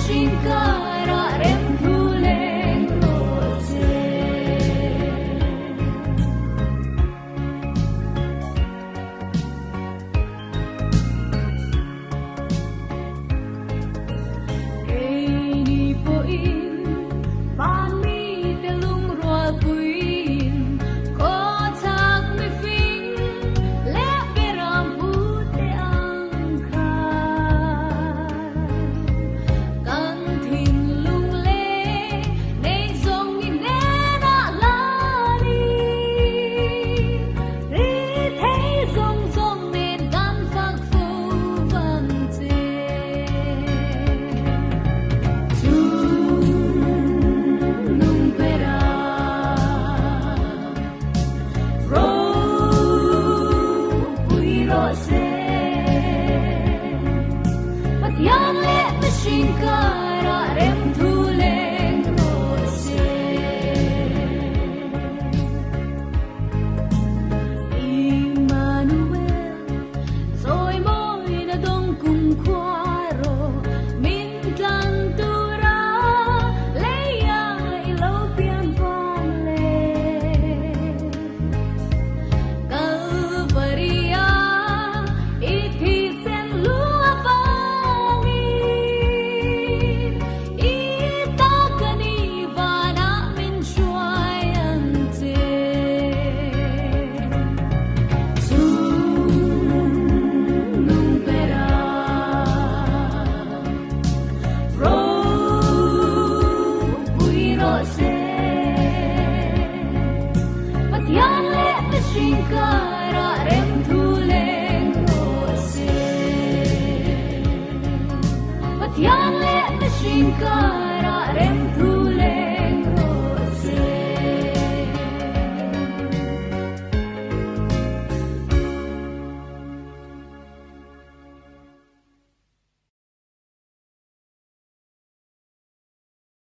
mihring karah rem thu leng rawh se. Keini pawhin van mite lungrualpuiin khawchhak mifing leh beram pute ang khan kan thinlung leh nei zawng i hnenah hlani. Ri thei zawng zawng nen kan fak fo vang che. Chung nung pera ropui rawh se. Pathian leh mihring karah rem thu leng rawh se. Immanuel, chawi mawina dawng kum khua rawh, min tlan tura leia i lo pian vang le. Kalvaria i thisen lu avangin i ta ka ni vanah min hruai ang che. Chung nung pera ropui rawh se. Pathian leh mihring karah rem thu leng rawh se. Pathian leh mihring karah rem thu.